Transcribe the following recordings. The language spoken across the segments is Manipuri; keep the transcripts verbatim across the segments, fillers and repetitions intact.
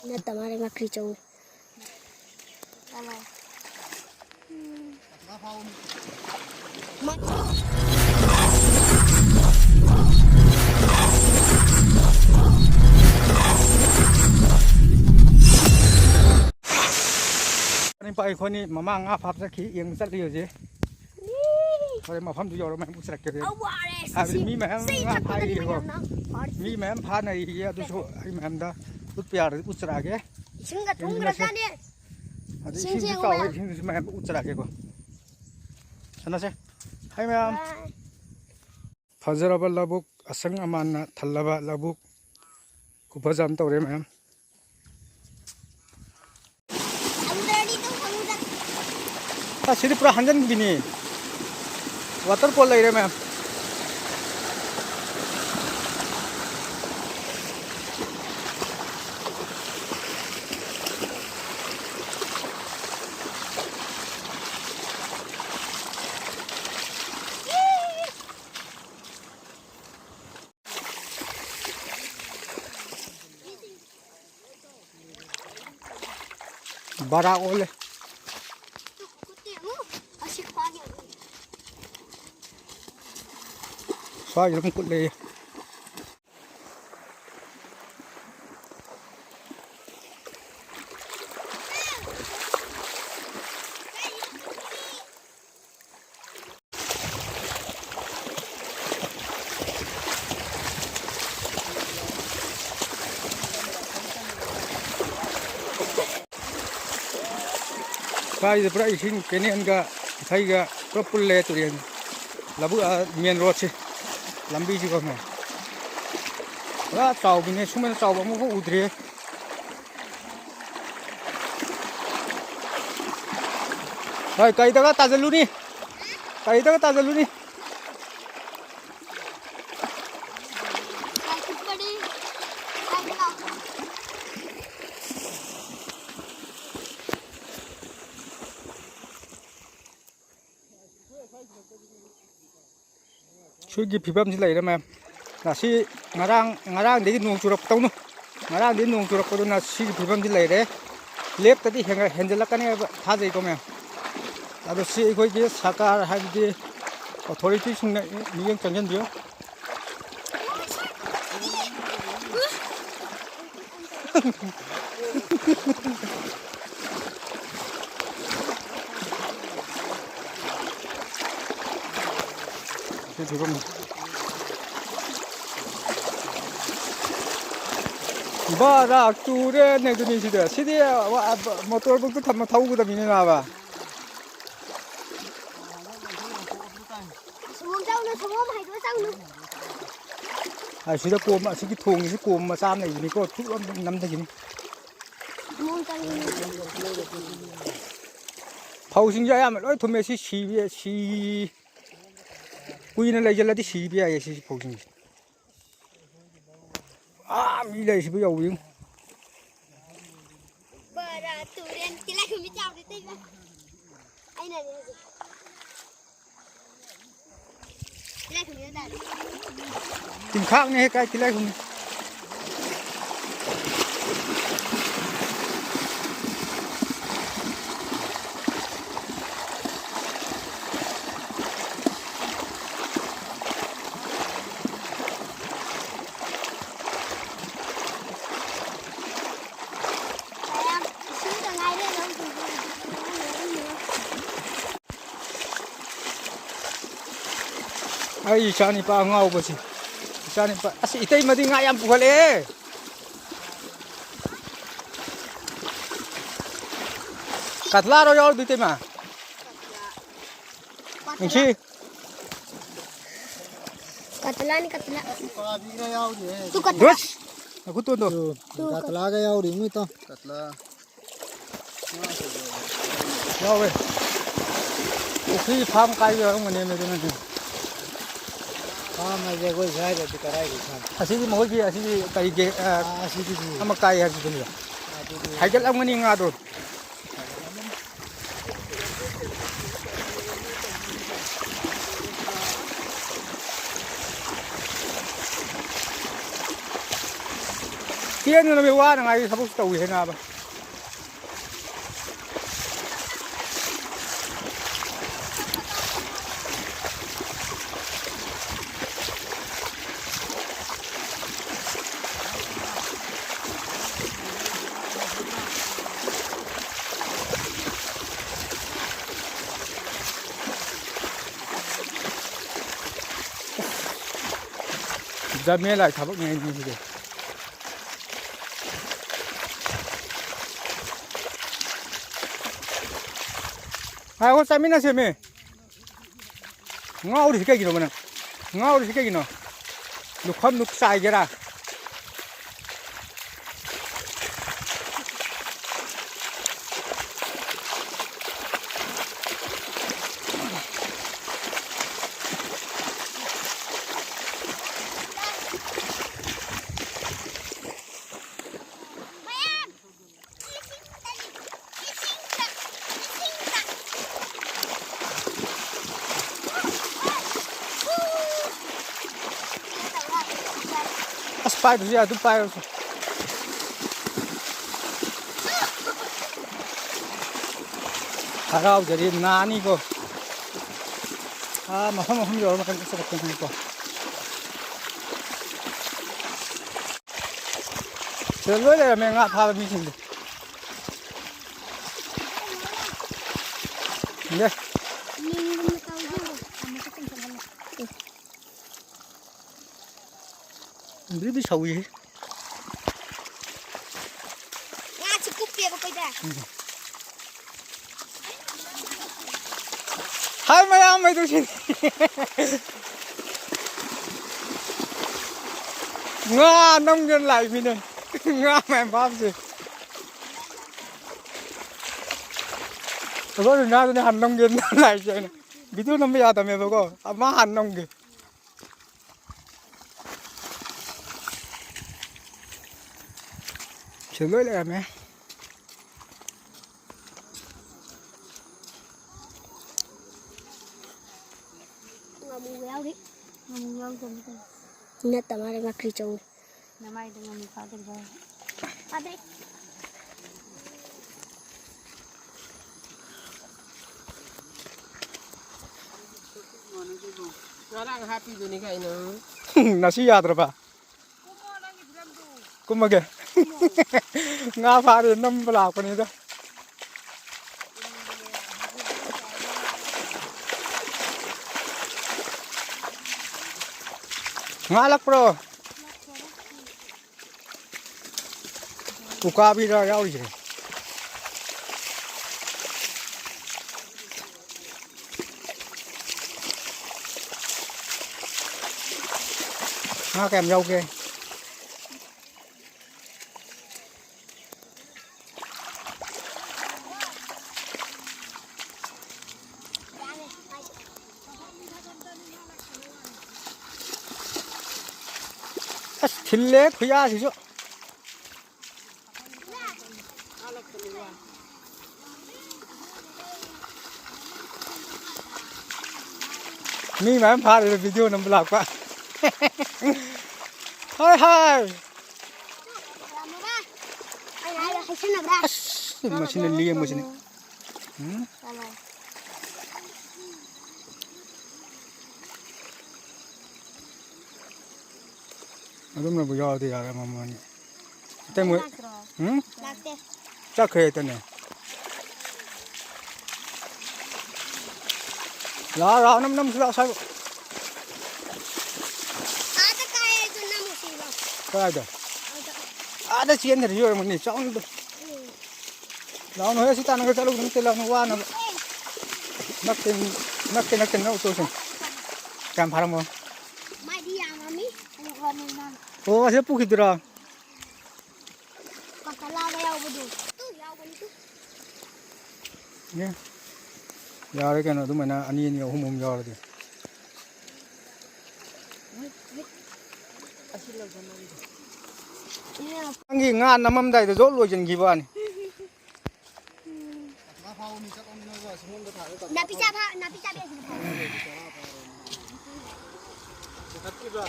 ꯅꯠꯇ ꯃꯥꯜꯂꯦ, ꯃꯈ꯭ꯔꯤ ꯆꯧꯅꯤ꯫ ꯑꯩꯈꯣꯏꯅꯤ ꯃꯃꯥ ꯉꯥ ꯐꯥꯕ ꯆꯠꯈꯤ, ꯌꯦꯡꯕ ꯆꯠꯂꯤ ꯍꯧꯖꯤꯛ꯫ ꯍꯣꯔꯦꯟ ꯃꯐꯝꯗꯨ ꯌꯧꯔ ꯃꯌꯥꯝ ꯎꯠꯆꯔꯛꯀꯦ ꯍꯧꯖꯤꯛ꯫ ꯍꯥꯏꯕꯗꯤ ꯃꯤ ꯃꯌꯥꯝ ꯉꯥ ꯐꯥꯔꯤꯕꯀꯣ꯫ ꯃꯤ ꯃꯌꯥꯝ ꯐꯥꯅꯔꯤꯌꯦ, ꯑꯗꯨꯁꯨ ꯑꯩ ꯃꯌꯥꯝꯗ ꯎꯠꯄ ꯌꯥꯔꯗꯤ ꯎꯠꯆꯔꯛꯑꯒꯦ꯫ ꯏꯁꯤꯡꯒ ꯌꯦꯡꯃꯤꯟꯅꯁꯦ꯫ ꯊꯨꯝꯈ꯭ꯔꯖꯥꯠꯅꯤ꯫ ꯑꯗꯨ ꯏꯁꯤꯡꯁꯦ ꯏꯁꯤꯡꯁꯨ ꯌꯦꯡꯉꯨ ꯆꯥꯎꯋꯦ, ꯃꯌꯥꯝ꯫ ꯏꯁꯤꯡꯗꯨꯁꯨ ꯃꯌꯥꯝ ꯎꯠꯆꯔꯛꯑꯒꯦꯀꯣ꯫ ꯁꯥꯟꯅꯁꯦ꯫ ꯍꯥꯏ ꯃꯌꯥꯝ꯫ ꯕꯥꯏ꯫ ꯐꯖꯔꯕ ꯂꯧꯕꯨꯛ, ꯑꯁꯪ ꯑꯃꯥꯟꯅ ꯊꯜꯂꯕ ꯂꯧꯕꯨꯛ꯫ ꯈꯨꯐꯖ ꯑꯃ ꯇꯧꯔꯦ ꯃꯌꯥꯝ꯫ ꯁꯃꯨꯗ꯭ꯔꯗꯤ ꯑꯗꯨꯝ ꯁꯃꯨꯗ꯭ꯔ꯫ ꯑꯁꯤꯗꯤ ꯄꯨꯔꯥ ꯍꯟꯖꯟꯕꯤꯅꯤ꯫ Waterfall ꯂꯩꯔꯦ ꯃꯌꯥꯝ꯫ ꯕꯔꯥ ꯑꯣꯜꯂꯦ꯫ ꯁ꯭ꯋꯥꯏꯁꯤꯗ ꯑꯗꯨꯝ ꯀꯨꯠ ꯂꯩꯌꯦ꯫ ꯁ꯭ꯋꯥꯏꯁꯤꯗ ꯄꯨꯔꯥ ꯏꯁꯤꯡ ꯀꯦꯅꯦꯜꯒ ꯏꯊꯩꯒ ꯄꯨꯔꯥ ꯄꯨꯜꯂꯦ ꯇꯨꯔꯦꯟ꯫ ꯂꯧꯕꯨꯛ, ꯑ, main roadꯁꯦ꯫ ꯂꯝꯕꯤꯁꯤꯀꯣ ꯃꯌꯥꯝ꯫ ꯄꯨꯔꯥ ꯆꯥꯎꯕꯤꯅꯦ, ꯁꯨꯃꯥꯏꯅ ꯆꯥꯎꯕ ꯑꯃꯨꯛꯐꯥꯎ ꯎꯗ꯭ꯔꯤ꯫ ꯍꯣꯏ, ꯀꯩꯗꯒ ꯇꯥꯖꯜꯂꯨꯅꯤ? ꯀꯩꯗꯒ ꯇꯥꯖꯜꯂꯨꯅꯤ? ꯁꯤꯒꯤ ꯐꯤꯕꯝꯁꯤ ꯂꯩꯔꯦ ꯃꯌꯥꯝ꯫ ꯉꯁꯤ, ꯉꯔꯥꯡ, ꯉꯔꯥꯡꯗꯒꯤ ꯅꯣꯡ ꯆꯨꯔꯛꯇꯧꯅꯨ꯫ ꯉꯔꯥꯡꯗꯤ ꯅꯣꯡ ꯆꯨꯔꯛꯄꯗꯨꯅ ꯁꯤꯒꯤ ꯐꯤꯕꯝꯗꯤ ꯂꯩꯔꯦ꯫ ꯂꯦꯞꯇꯗꯤ ꯍꯦꯟꯒ-, ꯍꯦꯟꯖꯜꯂꯛꯀꯅꯦꯕ ꯊꯥꯖꯩꯀꯣ ꯃꯌꯥꯝ꯫ ꯑꯗꯣ ꯁꯤ ꯑꯩꯈꯣꯏꯒꯤ ꯁꯔꯀꯥꯔ, ꯍꯥꯏꯕꯗꯤ ꯑꯣꯊꯣꯔꯤꯇꯤꯁꯤꯡꯅ ꯃꯤꯠꯌꯦꯡ ꯆꯪꯖꯟꯕꯤꯌꯨ꯫ ꯁꯤ ꯐꯤꯕꯝꯅꯤ꯫ ꯕꯔꯥꯛ ꯇꯨꯔꯦꯟ ꯍꯥꯏꯗꯨꯅꯤ ꯁꯤꯗ꯫ ꯁꯤꯗꯤ ꯃꯣꯇꯣꯔ ꯕꯣꯠꯇꯨ ꯊꯝꯃ ꯊꯧꯒꯗꯕꯅꯤꯅꯦ ꯅꯥꯕ꯫ ꯁꯪꯒꯣꯝ ꯆꯥꯎꯅ, ꯁꯪꯒꯣꯝ ꯍꯩꯗꯣꯛꯑ ꯆꯥꯎꯅ꯫ ꯑꯁꯤꯗ ꯀꯣꯝ, ꯑꯁꯤꯒꯤ ꯊꯣꯡꯁꯤ ꯀꯣꯝ ꯃꯆꯥ ꯑꯃ ꯂꯩꯕꯅꯤꯀꯣ, ꯊꯨꯛ ꯑꯃ ꯅꯝꯊꯈꯤꯅꯤ꯫ ꯁꯪꯒꯣꯝ ꯆꯥꯅꯤꯡꯉꯤ꯫ ꯐꯧꯁꯤꯡꯁꯦ ꯑꯌꯥꯝꯕ ꯂꯣꯏ ꯊꯨꯝꯃꯦ꯫ ꯁꯤ ꯁꯤꯕ, ꯁꯤ ꯀꯨꯏꯅ ꯂꯩꯁꯤꯜꯂꯗꯤ ꯁꯤꯕ ꯌꯥꯏꯌꯦ ꯁꯤ ꯐꯧꯁꯤꯡꯁꯦ꯫ ꯑꯥ, ꯃꯤ ꯂꯩꯔꯤꯁꯤꯕꯨ ꯌꯧꯕꯤꯌꯨ꯫ ꯕꯔꯥ ꯇꯨꯔꯦꯟ ꯇꯤꯜꯂꯥꯏꯈꯨꯝꯕꯤ ꯆꯥꯎꯔꯦ ꯇꯩꯕ꯫ ꯑꯩꯅꯅꯦ ꯍꯧꯖꯤꯛ꯫ ꯇꯤꯜꯂꯥꯏꯈꯨꯝꯕꯤꯗ ꯇꯥꯔꯦ꯫ ꯇꯤꯟꯈꯥꯛꯅꯦꯍꯦ, ꯀꯥꯏ ꯇꯤꯜꯂꯥꯏꯈꯨꯝꯕꯤ? ꯑꯩ ꯏꯆꯥꯅꯤꯄꯥ ꯑꯉꯥꯎꯕꯁꯤ, ꯏꯆꯥꯅꯤꯄꯥ, ꯑꯁ, ꯏꯇꯩꯃꯗꯤ ꯉꯥ ꯌꯥꯝ ꯄꯨꯈꯠꯂꯛꯑꯦ꯫ ꯀꯇꯂꯥꯔꯣ ꯌꯥꯎꯔꯤꯗꯣ, ꯏꯇꯩꯃ? ꯅꯨꯡꯁꯤ꯫ ꯀꯇꯂꯥꯅꯤ, ꯀꯇꯂꯥ꯫ ꯇꯨ ꯀꯇꯂꯥ꯫ ꯗꯣꯁ! ꯅꯈꯨꯠꯇꯣꯟꯗꯣ꯫ ꯇꯨ ꯀꯇꯂꯥꯒ ꯌꯥꯎꯔꯤ, ꯃꯤ ꯇꯣ꯫ ꯀꯇꯂꯥ꯫ ꯌꯥꯎꯋꯦ꯫ ꯄꯨꯈ꯭ꯔꯤ ꯐꯥꯝ ꯀꯥꯏꯕ ꯌꯥꯎꯔꯝꯒꯅꯦꯃꯦ ꯑꯗꯨꯅꯗꯤ꯫ ꯐꯥꯝ ꯍꯥꯏꯁꯦ ꯑꯩꯈꯣꯏ ꯁ꯭ꯋꯥꯏꯗꯗꯤ ꯀꯗꯥꯏꯗꯒꯤ ꯐꯥꯝ? ꯑꯁꯤꯒꯤ ꯃꯈꯣꯏꯒꯤ ꯑꯁꯤꯒꯤ ꯀꯔꯤꯒꯤ, ꯑ, ꯑꯥ, ꯑꯁꯤꯒꯤꯗꯤ꯫ ꯑꯃ ꯀꯥꯏ ꯍꯥꯏꯕꯗꯨꯅꯤꯗ꯫ ꯑꯗꯨꯗꯤ ꯍꯥꯏꯒꯠꯂꯝꯒꯅꯤ ꯉꯥꯗꯣ꯫ ꯆꯦꯟꯒꯗꯕꯅꯤ, ꯋꯥꯅꯉꯥꯏꯒꯤ ꯊꯕꯛꯁꯨ ꯇꯧꯏꯍꯦ ꯅꯥꯕ꯫ ꯖꯃꯦꯂꯥꯏ ꯊꯕꯛꯅꯦ ꯑꯩꯗꯤ ꯁꯤꯗꯤ꯫ ꯉꯥꯏꯈꯣ, ꯆꯥꯃꯤꯟꯅꯁꯦꯃꯤ꯫ ꯉꯥꯎꯔꯤꯁꯤ ꯀꯩꯒꯤꯅꯣ ꯅꯪ? ꯉꯥꯎꯔꯤꯁꯤ ꯀꯩꯒꯤꯅꯣ? ꯂꯨꯈꯝꯗꯨ ꯆꯥꯏꯒꯦꯔꯥ? ꯑꯁ, ꯄꯥꯏꯗ꯭ꯔꯁꯨ ꯌꯥꯏ, ꯑꯗꯨꯝ ꯄꯥꯏꯔꯁꯨ꯫ ꯍꯔꯥꯎꯖꯔꯤ, ꯅꯥꯅꯤꯀꯣ꯫ ꯑꯥ, ꯃꯐꯝ ꯃꯐꯝ ꯌꯧꯔ ꯃꯊꯪ ꯆꯠꯂꯛꯀꯅꯤꯀꯣ꯫ ꯁꯤꯗ ꯂꯣꯏ ꯂꯩꯔꯝꯃꯦ ꯉꯥ ꯐꯥꯕ ꯃꯤꯁꯤꯡꯁꯦ꯫ ꯌꯦ꯫ ꯕ꯭ꯔꯤ ꯕ꯭ꯔꯤ ꯁꯧꯏꯍꯦ꯫ ꯉꯥꯁꯤ ꯀꯨꯞꯄꯦꯕ ꯑꯩꯈꯣꯏꯗ꯫ ꯎꯝ꯫ ꯍꯥꯏ ꯃꯌꯥꯝ ꯃꯩꯗꯨ ꯁꯤ꯫ ꯉꯥ ꯅꯝꯒꯦꯅ ꯂꯥꯛꯏꯃꯤꯅꯦ꯫ ꯉꯥ ꯃꯌꯥꯝ ꯐꯥꯕꯁꯦ꯫ ꯑꯩꯈꯣꯏ ꯉꯥꯗꯨꯅꯦ ꯍꯥꯟꯅ ꯅꯝꯒꯦꯅ ꯂꯥꯛꯏꯁꯦ ꯑꯩꯅ꯫ ꯚꯤꯗꯤꯑꯣ ꯅꯝꯕ ꯌꯥꯗꯕꯅꯦꯕꯀꯣ꯫ ꯑꯃ ꯍꯥꯟꯅ ꯅꯝꯒꯦ꯫ ꯁꯤ ꯂꯣꯏ ꯂꯩꯔꯝꯃꯦ꯫ ꯉꯥꯃꯨ ꯌꯥꯎꯔꯤ꯫ ꯉꯥꯃꯨ ꯌꯥꯎꯗꯕꯅꯤ ꯀꯩꯅꯣ꯫ ꯅꯠꯇ ꯃꯥꯜꯂꯦ, ꯉꯥꯀ꯭ꯔꯤ ꯆꯧ꯫ ꯅꯃꯥꯏꯗꯣ ꯉꯝꯃꯤ ꯐꯥꯗ꯭ꯔꯤꯕ? ꯐꯥꯗ꯭ꯔꯤ꯫ ꯉꯔꯥꯡ ꯍꯥꯞꯄꯤꯗꯨꯅꯤ ꯀꯩꯅꯣ꯫ ꯉꯁꯤ ꯌꯥꯗ꯭ꯔꯕ? ꯀꯨꯝꯃꯒꯦ꯫ ꯉꯥ ꯐꯥꯔꯦ ꯅꯝꯕ ꯂꯥꯛꯄꯅꯤꯗ꯫ ꯉꯥ ꯂꯛꯄ꯭ꯔꯣ? ꯎꯀꯥꯕꯤꯔ ꯌꯥꯎꯔꯤꯁꯦ? ꯉꯥ ꯀꯌꯥꯝ ꯌꯥꯎꯒꯦ? ꯑꯁ, ꯊꯤꯜꯂꯦ ꯈꯨꯌꯥꯁꯤꯁꯨ꯫ ꯃꯤ ꯃꯌꯥꯝ ꯐꯥꯔꯦ, video ꯅꯝꯕ ꯂꯥꯛꯄ꯫ ꯍꯣꯏ, ꯍꯣꯏ꯫ ꯑꯁ, ꯃꯁꯤꯅ ꯂꯦꯡꯕꯁꯤꯅ꯫ ꯎꯝ? ꯑꯗꯨꯝꯅꯕꯨ ꯌꯥꯎꯔꯗꯤ ꯌꯥꯔꯦ, ꯑꯃꯃꯝ ꯑꯅꯤ꯫ ꯑꯇꯩ ꯃꯣꯏ, ꯂꯥꯛꯇ꯭ꯔꯣ? ꯎꯝ? ꯂꯥꯛꯇꯦ꯫ ꯆꯠꯈ꯭ꯔꯦ ꯍꯦꯛꯇꯅꯦ꯫ ꯂꯥꯛꯑꯣ, ꯂꯥꯛꯑꯣ, ꯅꯝ, ꯅꯝꯁꯤ ꯂꯥꯛꯑꯣ, ꯁ꯭ꯋꯥꯏꯕꯧ꯫ ꯑꯥꯗ ꯀꯥꯏ ꯍꯥꯏꯗꯣ ꯅꯝꯃꯨꯁꯤ ꯂꯥꯎ꯫ ꯀꯗꯥꯏꯗ? ꯑꯥꯗ꯫ ꯑꯥꯗ ꯆꯦꯟꯈ꯭ꯔꯗꯤ ꯑꯣꯏꯔꯝꯒꯅꯤ, ꯆꯥꯎꯅꯗꯣ꯫ ꯎꯝ꯫ ꯂꯥꯎꯅꯨ ꯍꯦ, ꯁꯤ ꯇꯥꯟꯅꯒ ꯆꯠꯂꯨ, ꯅꯠꯇꯦ, ꯂꯥꯎꯅꯨ, ꯋꯥꯅꯕ꯫ ꯅꯛꯇꯦ, ꯅꯛꯇꯦ, ꯅꯛꯇꯦ, ꯅꯛ ꯎꯠꯊꯣꯛꯁꯤ꯫ ꯀꯌꯥꯝ ꯐꯥꯔꯝꯃꯣ? ꯃꯥꯏꯗꯤ ꯌꯥꯝꯃꯝꯃꯤ꯫ ꯑꯣ, ꯑꯁꯤꯗ ꯄꯨꯈꯤꯗꯨꯔꯣ? ꯀꯀꯂꯥꯒ ꯌꯥꯎꯕꯗꯣ꯫ ꯇꯨ ꯌꯥꯎꯕꯅꯤ, ꯇꯨ꯫ ꯑꯦ, ꯌꯥꯔꯦ ꯀꯩꯅꯣ, ꯑꯗꯨꯃꯥꯏꯅ ꯑꯅꯤ ꯑꯅꯤ, ꯑꯍꯨꯝ ꯑꯍꯨꯝ ꯌꯥꯎꯔꯗꯤ꯫ ꯅꯪꯒꯤ ꯉꯥ ꯅꯝꯃꯝꯗꯥꯏꯗ ꯖꯣꯞ ꯂꯣꯏꯁꯤꯟꯈꯤꯕ ꯋꯥꯅꯤ꯫ ꯅꯥꯄꯤ ꯆꯥꯕ, ꯅꯥꯄꯤ ꯆꯥꯕꯤ ꯑꯁꯤꯗ ꯐꯥꯎ꯫ ꯆꯤꯡꯈꯠꯈꯤꯕ꯭ꯔꯥ?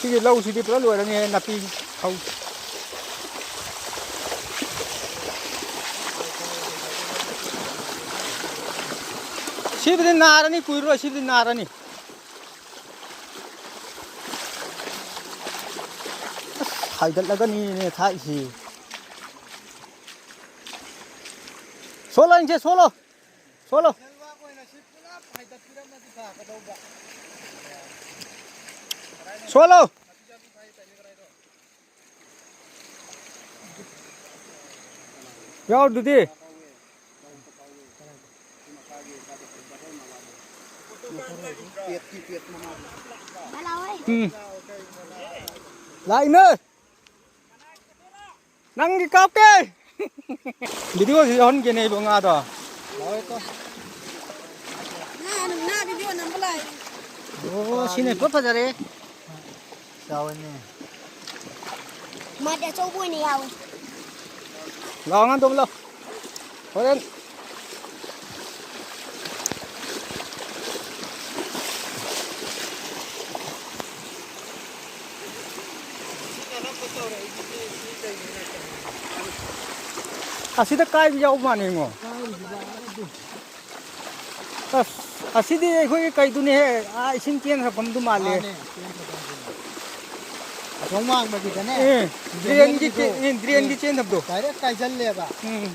ꯁꯤꯒꯤ ꯂꯧꯁꯤꯗꯤ ꯄꯨꯔꯥ ꯂꯣꯏꯔꯅꯤꯍꯦ, ꯅꯥꯄꯤ ꯍꯧ-, ꯁꯤꯕꯨꯗꯤ ꯅꯥꯔꯅꯤ, ꯀꯨꯏꯔꯔꯣꯏ, ꯁꯤꯕꯨꯗꯤ ꯅꯥꯔꯅꯤ꯫ ꯑꯁ, ꯍꯥꯏꯒꯠꯂꯒꯅꯤꯅꯦ ꯊꯥꯛꯏꯁꯤ꯫ ꯁꯣꯂꯣ, ꯏꯟꯁꯦ, ꯁꯣꯂꯣ꯫ ꯁꯣꯂꯣ꯫ ꯁꯣꯂꯣ꯫ ꯌꯥꯎꯔꯤꯗꯨꯗꯤ꯫ ꯎꯝ꯫ ꯂꯥꯛꯏꯅꯦ꯫ ꯅꯪꯒꯤ ꯀꯥꯞꯀꯦ꯫ ꯚꯤꯗꯤꯑꯣꯁꯤ ꯌꯥꯎꯍꯟꯒꯦꯅꯦ ꯏꯕꯣ, ꯉꯥꯗꯣ꯫ ꯉꯥ, ꯉꯥ ꯚꯤꯗꯤꯑꯣ ꯅꯝꯕ ꯂꯥꯛꯑꯦ꯫ ꯑꯣ, ꯁꯤꯅ ꯏꯐ ꯐꯖꯔꯦ꯫ ꯆꯥꯎꯋꯦꯅꯦ꯫ ꯃꯥꯗꯤ ꯑꯆꯧꯕ ꯑꯣꯏꯅ ꯌꯥꯎꯋꯦ꯫ ꯂꯥꯛꯑꯣ, ꯉꯥ ꯇꯣꯝ ꯂꯥꯛꯑꯣ꯫ ꯍꯣꯔꯦꯟ꯫ ꯑꯁꯤꯗ ꯀꯥꯏꯕ ꯌꯥꯎꯕ ꯃꯥꯜꯂꯦꯉꯣ꯫ ꯑꯁ, ꯑꯁꯤꯗꯤ ꯑꯩꯈꯣꯏꯒꯤ ꯀꯩꯗꯨꯅꯦꯍꯦ, ꯑꯥ, ꯏꯁꯤꯡ ꯆꯦꯟꯈ꯭ꯔꯐꯝꯗꯨ ꯃꯥꯜꯂꯦ꯫ ꯃꯥꯅꯦ, ꯆꯦꯟꯈ꯭ꯔꯐꯝꯗꯨꯅꯦ꯫ ꯑꯁꯣꯝ ꯋꯥꯡꯃꯒꯤꯗꯅꯦ, ꯑꯦ, ꯗ꯭ꯔꯦꯟꯒꯤ ꯗ꯭ꯔꯦꯟꯒꯤꯗꯣ, ꯆꯦ-, ꯑꯦ, ꯗ꯭ꯔꯦꯟꯒꯤ ꯑꯦ, ꯆꯦꯟꯗꯕꯗꯣ꯫ ꯗꯥꯏꯔꯦꯛ ꯀꯥꯏꯖꯜꯂꯦꯕ꯫ ꯎꯝ꯫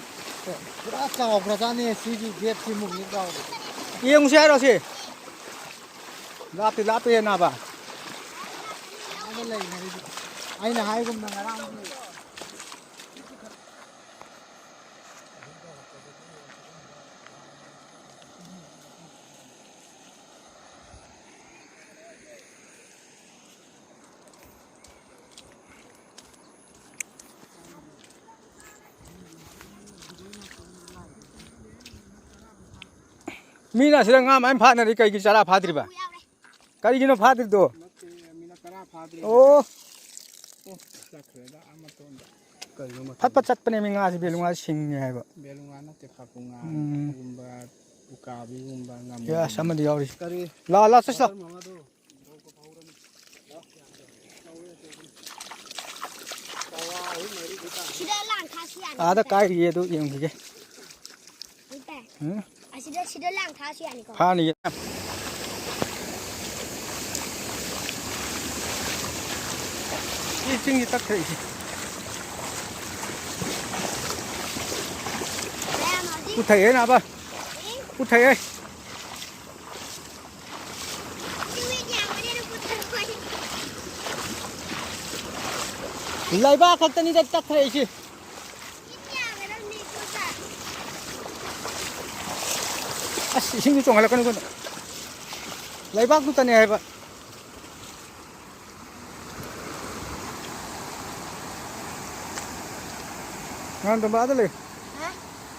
ꯄꯨꯔꯥ ꯆꯥꯎꯈ꯭ꯔꯖꯥꯠꯅꯦ ꯁꯤꯒꯤ ꯒꯦꯞꯁꯤ, ꯃꯨꯛ ꯃꯨꯛ ꯂꯥꯎꯕꯁꯦ꯫ ꯌꯦꯡꯉꯨꯁꯦ ꯍꯥꯏꯔꯣ ꯁꯤ? ꯂꯥꯞꯇꯤ ꯂꯥꯞꯄꯦ ꯅꯥꯕ꯫ ꯑꯥꯗ ꯂꯩ ꯍꯥꯏꯗꯤ꯫ ꯑꯩꯅ ꯍꯥꯏꯒꯨꯝꯅ ꯉꯔꯥꯡꯒꯤ ꯃꯤꯅ ꯑꯁꯤꯗ ꯉꯥ ꯃꯌꯥꯝ ꯐꯥꯅꯔꯤ, ꯀꯩꯒꯤ ꯆꯔꯥ ꯐꯥꯗ꯭ꯔꯤꯕ? ꯀꯔꯤꯒꯤꯅꯣ ꯐꯥꯗ꯭ꯔꯤꯗꯣ? ꯅꯠꯇꯦ, ꯃꯤꯅꯠ ꯇꯔꯥ ꯐꯥꯗ꯭ꯔꯤ꯫ ꯑꯣ꯫ ꯑꯣ, ꯆꯠꯈ꯭ꯔꯦꯗ, ꯑꯥ ꯃꯇꯣꯟꯗ꯫ ꯀꯩꯅꯣ ꯃꯇꯣꯟ? ꯐꯠ ꯐꯠ ꯆꯠꯄꯅꯦ, ꯃꯤ ꯉꯥꯁꯤ ꯕꯦꯂꯨꯉꯥ ꯁꯤꯡꯉꯦ ꯍꯥꯏꯕ꯫ ꯕꯦꯂꯨꯉꯥ ꯅꯠꯇꯦ, ꯐꯥꯄꯨ ꯉꯥ, ꯎꯝ꯫ ꯐꯥꯄꯨꯒꯨꯝꯕ, ꯎꯀꯥꯕꯤꯒꯨꯝꯕ, ꯉꯥꯃꯨ꯫ ꯌꯦꯁ, ꯑꯃꯗꯤ ꯌꯥꯎꯔꯤ꯫ ꯀꯔꯤ? ꯂꯥ, ꯂꯥ, ꯆꯠꯁꯤ ꯂꯥ꯫ ꯃꯃꯥꯗꯣ? ꯑꯥꯗ ꯀꯥꯏꯔꯤꯌꯦ ꯑꯗꯨ ꯌꯦꯡꯈꯤꯒꯦ꯫ ꯎꯝ? ꯑꯁꯤꯗ, ꯁꯤꯗ ꯂꯥꯡ ꯊꯥꯁꯨ ꯌꯥꯅꯤꯀꯣ꯫ ꯐꯥꯅꯤꯌꯦ꯫ ꯁꯤ ꯆꯤꯡꯁꯤ ꯇꯛꯈ꯭ꯔꯦ ꯏꯁꯤ꯫ ꯃꯌꯥꯝ ꯍꯧꯖꯤꯛ ꯄꯨꯊꯛꯑꯦ ꯅꯥꯕ꯫ ꯎꯝ? ꯄꯨꯊꯛꯑꯦ꯫ ꯂꯩꯕꯥꯛ ꯈꯛꯇꯅꯤꯗ ꯇꯛꯈ꯭ꯔꯦ ꯑꯩꯁꯦ꯫ ꯑꯁ, ꯏꯁꯤꯡꯗꯨ ꯆꯣꯡꯍꯜꯂꯛꯀꯅꯨ ꯀꯩꯅꯣ꯫ ꯂꯩꯕꯥꯛꯇꯨꯇꯅꯦ ꯍꯥꯏꯕ꯫ ꯉꯥꯟꯗꯣꯝꯕ ꯑꯥꯗ ꯂꯩ꯫ ꯍꯥ?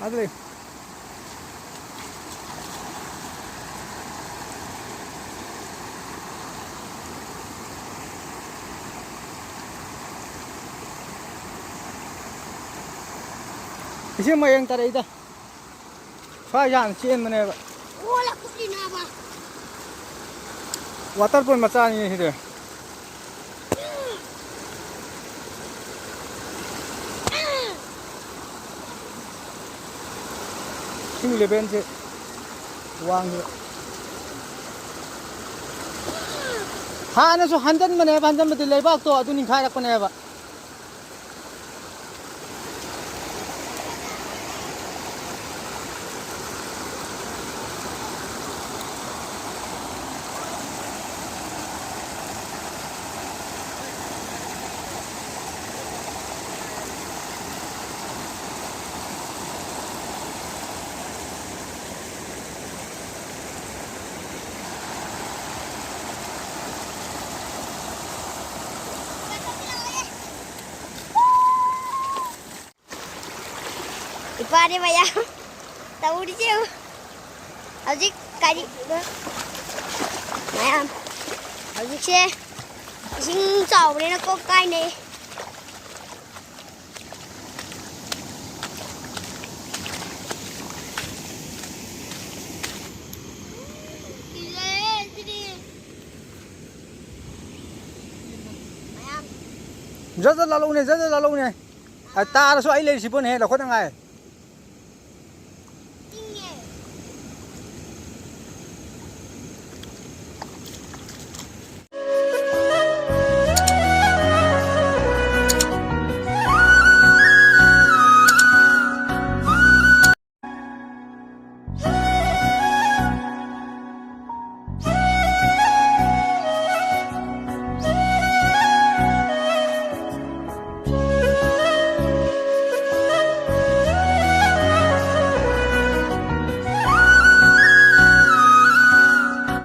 ꯑꯥꯗ ꯂꯩ꯫ ꯏꯁꯤꯡ ꯃꯌꯦꯡ ꯇꯥꯔꯛꯏꯗ꯫ ꯁ꯭ꯋꯥꯏꯁꯦ ꯍꯥꯟꯅ ꯆꯦꯟꯕꯅꯦꯕ꯫ ꯑꯣ, ꯂꯧꯈꯠꯂꯤꯅꯦꯕ꯫ Water pool ꯃꯆꯥꯅꯤ ꯁꯤꯗꯤ꯫ ꯏꯁꯤꯡ levelꯁꯦ ꯋꯥꯡꯉꯦꯕ꯫ ꯍꯥꯟꯅꯁꯨ ꯍꯟꯖꯟꯕꯅꯦꯕ, ꯍꯟꯖꯟꯕꯗꯤ ꯂꯩꯕꯥꯛꯇꯣ ꯑꯗꯨ ꯅꯤꯡꯈꯥꯏꯔꯛꯄꯅꯦꯕ꯫ ꯏꯄꯥꯅꯦ ꯃꯌꯥꯝ ꯇꯧꯔꯤꯁꯦ ꯌꯦꯡꯉꯨ꯫ ꯍꯧꯖꯤꯛ ꯀꯔꯤ ꯃꯌꯥꯝ ꯍꯧꯖꯤꯛꯁꯦ ꯏꯁꯤꯡ ꯆꯥꯎꯕꯅꯤꯅ ꯀꯣꯛ ꯀꯥꯏꯅꯩ꯫ ꯀꯤꯖꯩꯌꯦ ꯁꯤꯗꯤ꯫ ꯃꯌꯥꯝ ꯖꯠ ꯖꯠ ꯂꯥꯜꯍꯧꯅꯦ, ꯖꯠ ꯖꯠ ꯂꯥꯜꯍꯧꯅꯦ꯫ ꯑ, ꯇꯥꯔꯁꯨ ꯑꯩ ꯂꯩꯔꯤꯁꯤꯕꯣꯅꯦꯍꯦ, ꯂꯧꯈꯠꯅꯉꯥꯏ꯫